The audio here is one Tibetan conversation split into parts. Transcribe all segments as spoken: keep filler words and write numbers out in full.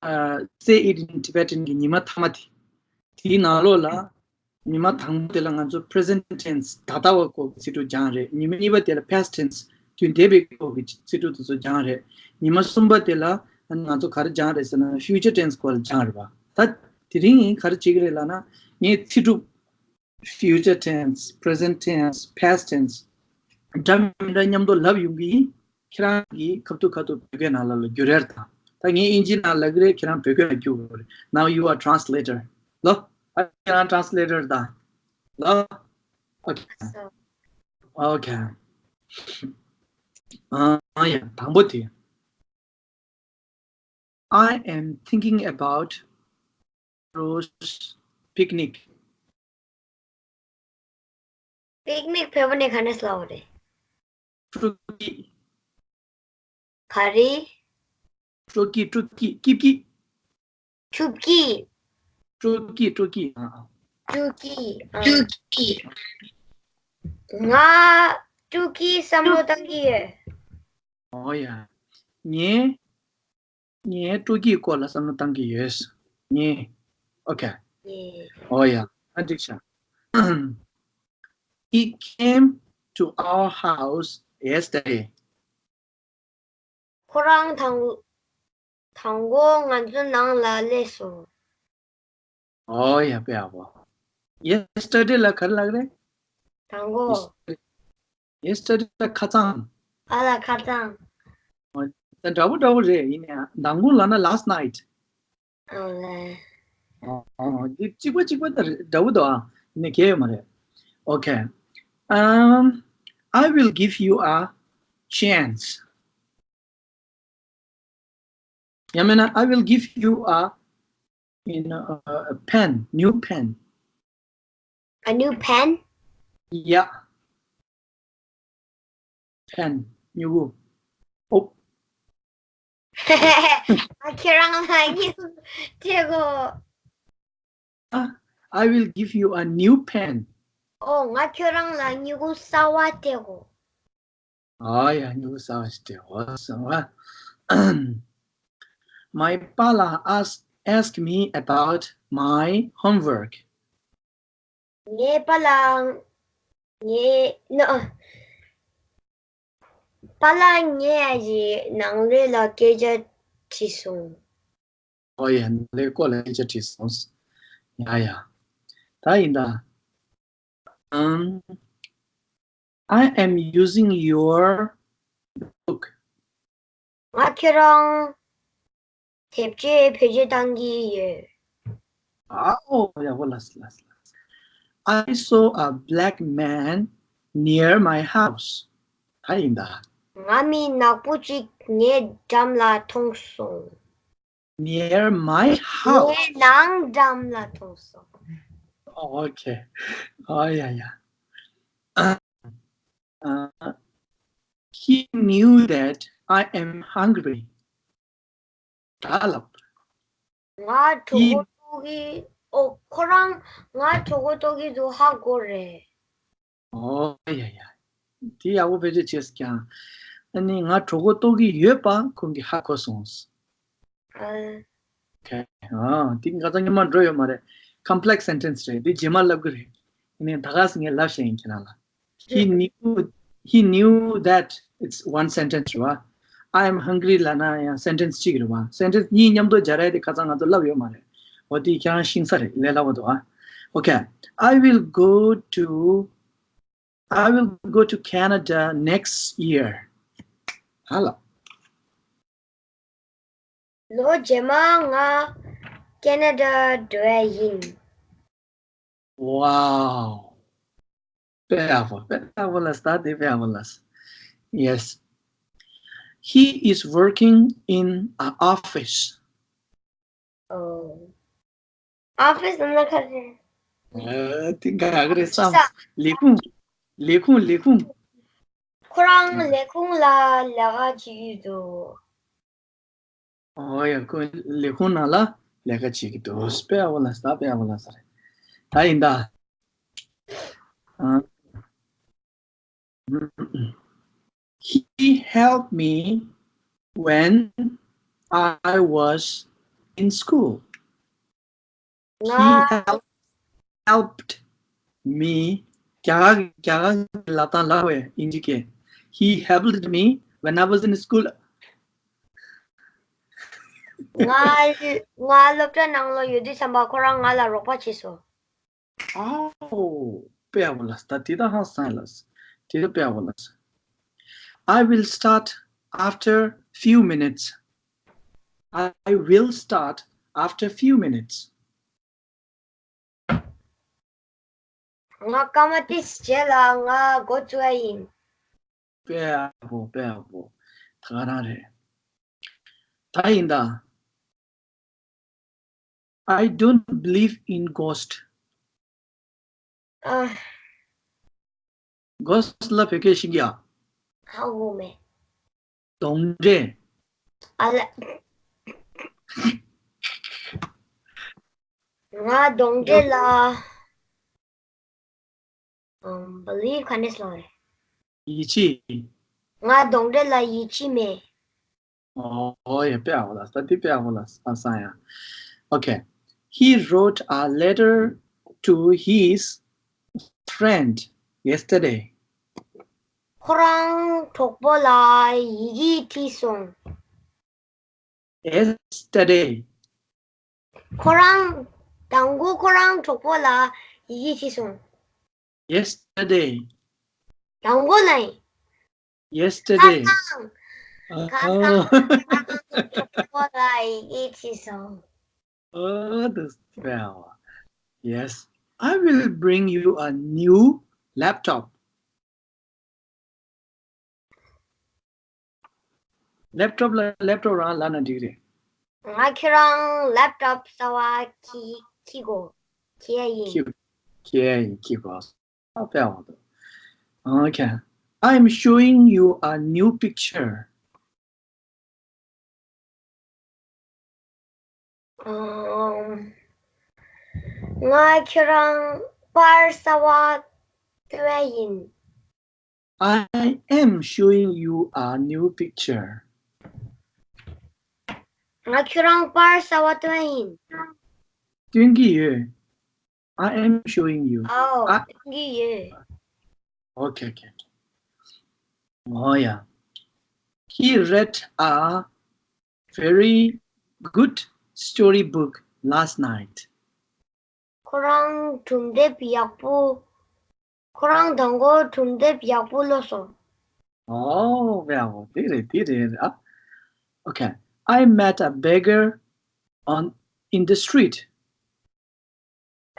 Say it in Tibetan གི་ཉི་མ་མཐའ་མ་དེ། དེའི་ནང་ལོགས་ལ་ཉི་མ་དང་པོ་དེ་ལ་ང་ཚོ་present tense ད་ལྟ་བ་སྐོར་གྱི་ཚིག་གྲུབ་སྦྱངས་རེད། ཉི་མ་གཉིས་པ་དེ་ལ་past tense རྒྱུན་འདས་པའི་སྐོར་གྱི་ཚིག་གྲུབ་དེ་ཚོ་སྦྱངས་རེད། ཉི་མ་གསུམ་པ་དེ་ལ་ང་ཚོ་ག་རེ་སྦྱངས་རེད་ཟེར་ན་future tense སྐོར་ལ་སྦྱངས་རེད་པ། ད་དེ་རིང་ག་རེ་བྱེད་ཀྱི་རེད་ལབ་ན། ངས་ཚིག་གྲུབ་future tense, present tense, past tense འདྲ་མི་འདྲ་མཉམ་དུ་ལབ་ཡོང་གི་ཡིན། ཁྱེད་རང་གིས་ཁ་ཐུག་ཁ་ཐུག་བོད་སྐད་ནང་ལ་ལ་བསྒྱུར་ཡས་དང་། ད་ངས་ཨིན་ཇི་ནང་ལབ་ཀྱི་རེད། ཁྱེད་རང་བོད་སྐད་ལ་བསྒྱུར་དགོས་རེད། Now you are translator. ལོ། ཨ། ཁྱེད་རང་translator དང་། ལོ། Okay. Okay. ཨ་ཡ། དང་པོ་དེ། I am thinking about Rose picnic. Picnic བོད་པ་ནས་ག་ནས་ལབ་པ་རེད། སྤྲོ་སྐྱིད། ག་རེ། སྤྲོ་སྐྱིད། སྤྲོ་སྐྱིད། སྐྱིད་སྐྱིད། ཆུ་སྐྱིད། སྤྲོ་སྐྱིད། སྤྲོ་སྐྱིད། ཨ། སྤྲོ་སྐྱིད། ཨ། སྤྲོ་སྐྱིད། ང་སྤྲོ་སྐྱིད་བསམ་བློ་བཏང་གི་ཡོད། ཨོ་ཡ། ངས། ངས་སྤྲོ་སྐྱིད་སྐོར་ལ་བསམ་བློ་བཏང་གི་ཡོད། ངས། Okay. ཡེ། ཨོ་ཡ། ཨ། འགྲིག་ཤག He came to our house yesterday. ཁོ་རང་དང་དང་པོ་ང་ཚོ་ནང་ལ་སླེབས་སོང་། ཨོ་ཡ། དཔེ་ཡག་པོ། Yesterday ལ་ག་རེ་ལབ་རེད། དང་པོ། Yesterday ལ་ཁ་སང་། ཨ་ལ་ཁ་སང་། ཨོ། ད་འདྲ་པོ་འདྲ་པོ་རེད། ཡིན་ནའི་དང་པོ་ལབ་ན་last night. ཨོ་ལེ། ཨོ། འདི་གཅིག་པ་གཅིག་པ་ད་འདྲ་པོ་འདུག་ཨ། ཡིན་ནའི་གལ་ཡོད་མ་རེད། Okay. Um, I will give you a chance. ཡང་མིན་ན། I will give you a, you know, a, a pen, new pen. A new pen? Yeah. Pen, སྨྱུ་གུ། ཨོ། ང་ཁྱེད་རང་ལ་སྨྱུ་གུ་སྤྲད་གོ། I will give you a new pen. ཨོ། ང་ཁྱེད་རང་ལ་སྨྱུ་གུ་གསར་བ་སྤྲད་གོ། ཨ་ཡ། སྨྱུ་གུ་གསར་བ་ཞིག་སྤྲད་གོ་གསུངས་པ། My པཱ་ལགས asked, asked me about my homework. ངའི་པཱ་ལགས་ངའི་ནོ། པཱ་ལགས་ངའི་ནང་ལོགས་ལ་སྐད་ཆ་དྲིས་སོང་། ཨོ་ཡ། ནང་ལོགས་སྐོར་ལ་སྐད་ཆ་དྲིས་སོང་། ཡ་ཡ། ད་ཡིན་ད། Um, I am using your book. ང་ཁྱེད་རང་དེབ་ཆ་བེད་སྤྱོད་བཏང་གི་ཡོད། ཨའོ། ཡག་པོ་ལབ་སོང་། ལབ་སོང་། I saw a black man near my house. ད་ཡིན་ད། ང་མི་ནག་པོ་གཅིག་ངའི་འགྲམ་ལ་མཐོང་སོང་། Near my house. ངའི་ནང་འགྲམ་ལ་མཐོང་སོང་། Oh, okay. Oh, yeah, yeah. Uh, uh, he knew that I am hungry. ད་ལབ། ང་གྲོད་ཁོག་ལྟོགས་ཀྱི། ཨོ། ཁོ་རང་ང་གྲོད་ཁོག་ལྟོགས་ཀྱི་འདུག་ཧ་གོ་རེད། ཨོ་ཡ་ཡ། དེ་ཡག་པོ་བེད་སྤྱོད་བྱས་ཀྱང་། ཨ་ནི་ང་གྲོད་ཁོག་ལྟོགས་ཀྱི་ཡོད་པ་ཁོང་གིས་ཧ་གོ་སོང་། ཨ། Okay. ཨ། དེ་ང་ཚོ་སྔོན་མ་འགྲོ་ཡོད་མ་རེད། Complex sentence རེད། དེ་རྗེས་མ་ལབ་གི་རེད། ཡིན་ནའི་ད་ག་སེ་ངས་ལབ་བཤད་ཡིན་ཁྱེད་རང་ལ། He knew, he knew that it's one sentence རེད་བ། I am hungry ལབ་ན་ཡང་sentence གཅིག་རེད་བ། Sentence གཉིས་མཉམ་དུ་སྦྱར་ཡ་དེ་ཁ་སང་ང་ཚོ་ལབ་ཡོད་མ་རེད། འོ་དེ་ཁྱེད་རང་ཤེས་ས་རེད། ལས་སླ་པོ་འདུག་ཨ། Okay. I will go to, I will go to Canada next year. ཧ་ལ། ལོ་རྗེས་མ་ང་ཁེ་ན་ཌ་འགྲོ་ཡ་ཡིན། Wow. དཔེ་ཡག་པོ། དཔེ་ཡག་པོ་ལབ་སོང་། དེ་དཔེ་ཡག་པོ་ལབ་སོང་། Yes. He is working in an office. ཨོ། ཨོ་ཕི་སི་ཟེར་ན་ག་རེ། ཨ། དེ་ག་རེ་རེད་བསམ། ལས་ཁུངས། ལས་ཁུངས། ལས་ཁུངས། ཁོ་རང་ལས་ཁུངས་ལ་ལས་ཀ་བྱེད་ཀྱི་འདུག་ཨོ་ཡ། ཁོ་ལས་ཁུངས་ནང་ལ་ལས་ཀ་བྱེད་ཀྱི་འདུག་དཔེ་ཡག་པོ་ལབ་སོང་། དཔེ་ཡག་པོ་ལབ་སོང་རེད། ད་ཡིན་ད། ཨ། He helped me when I was in school. He helped, helped me. རྒྱ་གར་རྒྱ་གར་ལབ་སྟངས་ལབ་པས་ཨིན་ཇི་སྐད། He helped me when I was in school. ང་ང་སློབ་གྲྭ་ནང་ལ་ཡོད་དུས་ཙམ་པ་ཁོ་རང་ང་ལ་རོགས་པ་བྱས་སོང་། ཨའོ། དཔེ་ཡག་པོ་ལ། ད་དེ་ད་ཧང་སང་ལ། དེ་ད་དཔེ་ཡག་པོ་ལ། I will start after few minutes. I will start after few minutes. ང་སྐར་མ་ཏིས་རྗེས་ལ་ང་འགོ་བཙུགས་ཡ་ཡིན། དཔེ་ཡག་པོ། དཔེ་ཡག་པོ། ད་ག་རང་རེད། ད་ཡིན་ད། I don't believe in ghost. ཨ། ghost ལ་བོད་སྐད་ཤེས་ཀྱི་ཡ། ཧ་གོ་མེད། གདོན་འདྲེ། ཨ་ལ། ང་གདོན་འདྲེ་ལ། ཨམ། believe ག་འདྲས་ལབ་རེད། ཡིད་ཆེས། ང་གདོན་འདྲེ་ལ་ཡིད་ཆེས་མེད། ཨོ་ཡ། དཔེ་ཡག་པོ་ལ། ད་དེ་དཔེ་ཡག་པོ་ལ། ཨ་སང་ཡ། Okay. He wrote a letter to his friend yesterday. ཁོ་རང་གྲོགས་པོ་ལ་ཡི་གེ་བྲིས་སོང་། yesterday. ཁོ་རང་དང་པོ་ཁོ་རང་གྲོགས་པོ་ལ་ཡི་གེ་བྲིས་སོང་། yesterday. དང་པོ་ལ་ཡིན། yesterday. ཁ་སང་ཁ་སང་ཨ། ཁ་སང་གྲོགས་པོ་ལ་ཡི་གེ་བྲིས་སོང་། Oh, the spell. Yes. I will bring you a new laptop. laptop ལ། laptop རང་ལབ་ན་འགྲིག་རེད། ང་ཁྱོད་རང་laptop གསར་པ་ཁྱེར་ཁྱེར་གོ་ཁྱེར་ཡིན། ཁྱེར་ཁྱེར་ཡིན། ཁྱེར་གོ་ཨ། དཔེ་ཡག་པོ་འདུག Okay. I am showing you a new picture. ཨམ། ང་ཁྱོད་རང་པར་གསར་པ་སྟོན་ཡིན། I am showing you a new picture. ང་ཁྱོད་རང་པར་གསར་པ་སྟོན་ཡིན། སྟོན་གྱི་ཡོད། I am showing you. ཨའོ། I སྟོན་གྱི་ཡོད། Okay, okay. Oh yeah. He read a very good storybook last night. ཁོ་རང་སྒྲུང་དེབ་ཡག་པོ། ཁོ་རང་དང་པོ་སྒྲུང་དེབ་ཡག་པོ་ཀློག་སོང་། ཨོ། དཔེ་ཡག་པོ། དེ་རེད། དེ་རེད། ཨ། Okay. I met a beggar on, in the street.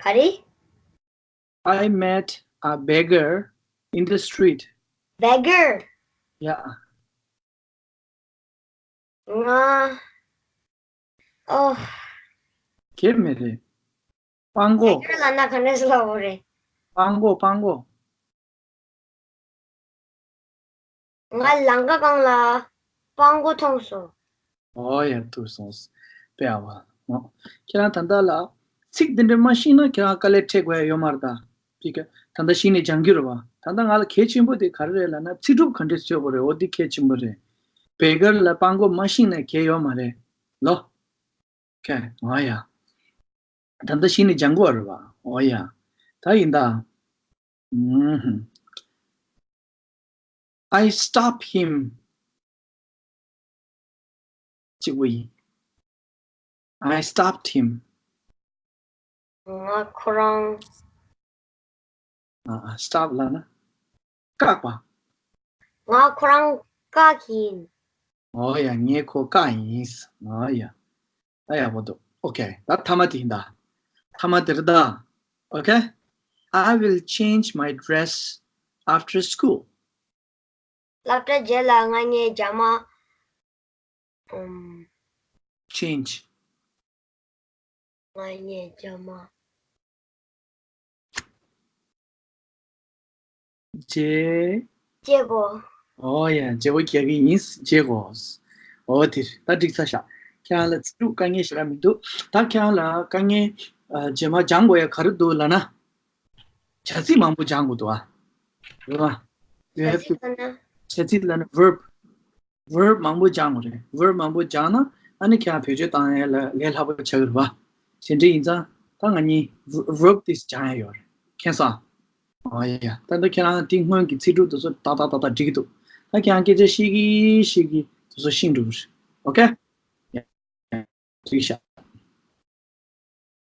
ག་རེ། I met a beggar in the street. beggar. Yeah. ང་། ཨོ། ཁྱེད་མི་རེད། སྤྲང་པོ། ཁྱེད་ལབ་ན་ག་འདྲས་ལབ་དགོས་རེད། སྤྲང་པོ། སྤྲང་པོ། ང་ལམ་ཁ་སྒང་ལ་སྤྲང་པོ་མཐོང་སོང་། ཨོ་ཡ། ཐུག་སོང་། དཔེ་ཡག་པོ། ཁྱེད་རང་ད་ལྟ་ལ་ཚིག་འདི་འདྲ་མ་ཤེས་ན་ཁྱེད་རང་དཀའ་ལས་འཕྲད་དགོས་ཡ་ཡོད་མ་རེད་ད། ཕི་ཀ་ད་ལྟ་གཞི་ནས་སྦྱང་རྒྱུ་རེད་བ། ད་ལྟ་ང་ལ་གལ་ཆེན་པོ་དེ་ག་རེ་རེད་ལབ་ན། ཚིག་གྲུབ་ག་འདྲས་བཟོ་དགོས་རེད། འོ་དེ་གལ་ཆེན་པོ་རེད། བེ་གར་ལ་སྤྲང་པོ་མ་ཤེས་ན་གལ་ཡོད་མ་རེད་ལོ། ཁེ། འོ་ཡ། ད་ལྟ་གཞི་ནས་སྦྱང་དགོས་རེད་བ། འོ་ཡ། ད་ཡིན་ད། ཨུམ། I stopped him. གཅིག་པུ་ཡིན། I stopped him. ང་ཁོ་རང་། ཨ། ཨ། stop ལབ་ན། བཀག་པ། ང་ཁོ་རང་བཀག་ཡིན། འོ་ཡ། ངས་ཁོ་བཀག་ཡིན། འོ་ཡ། ད་ཡག་པོ་འདུག Okay. ད་མཐའ་མ་དེ་ཡིན་ད། མཐའ་མ་དེ་རེད་ད། Okay. I will change my dress after school. སློབ་གྲྭ་རྗེས་ལ་ང་ངའི་ཇ་མ། ཨམ། change. ང་ངའི་ཇ་མ། བརྗེ། བརྗེ་གོ་འོ་ཡ། བརྗེ་པོ་རྒྱག་གི་ཡིན། བརྗེ་གོ་འོ་དེ་རེད། ད་འགྲིག་ཚར་ཤག་ཁྱེད་རང་ལ་ཚིག་གྲུབ་དཀའ་ངལ་ཞེ་དྲག་མི་འདུག་ད་ཁྱེད་རང་ལ་དཀའ་ངལ་ཨ། རྗེས་མ་སྦྱང་དགོས་ཡ་ག་རེ་འདུག་ལབ་ན། བྱ་ཚིག་མང་པོ་སྦྱང་དགོས་འདུག་ཨ། རེད་བ། བྱ་ཚིག་ལབ་ན། བྱ་ཚིག་ལབ་ན་verb. verb མང་པོ་སྦྱང་དགོས་རེད། verb མང་པོ་སྦྱངས་ན་ ཨ་ནི་ཁྱེད་རང་བེད་སྤྱོད་བཏང་ཡ་ལ་ལས་སླ་པོ་ཆགས་ཀྱི་རེད་བ། དེ་འདྲ་ཡིན་ཙང་ད་ང་གཉིས་verb this སྦྱང་ཡ་ཡོད་རེད། མཁྱེན་སོང་། ཨོ་ཡ། ད་ལྟ་ཁྱེད་རང་དེ་སྔོན་གྱི་ཚིག་གྲུབ་དེ་ཚོ་ཏག་ཏག་ཏག་ཏག་འགྲིག་གི་འདུག་ད་ཁྱེད་རང་སྐད་ཆ་བཤད་ཀྱི་བཤད་ཀྱི་དེ་ཚོ་ཤེས་འགྲོ་གི་རེད། ཨོ་ཁེ། ཡ། ཡ། འགྲིག་ཤག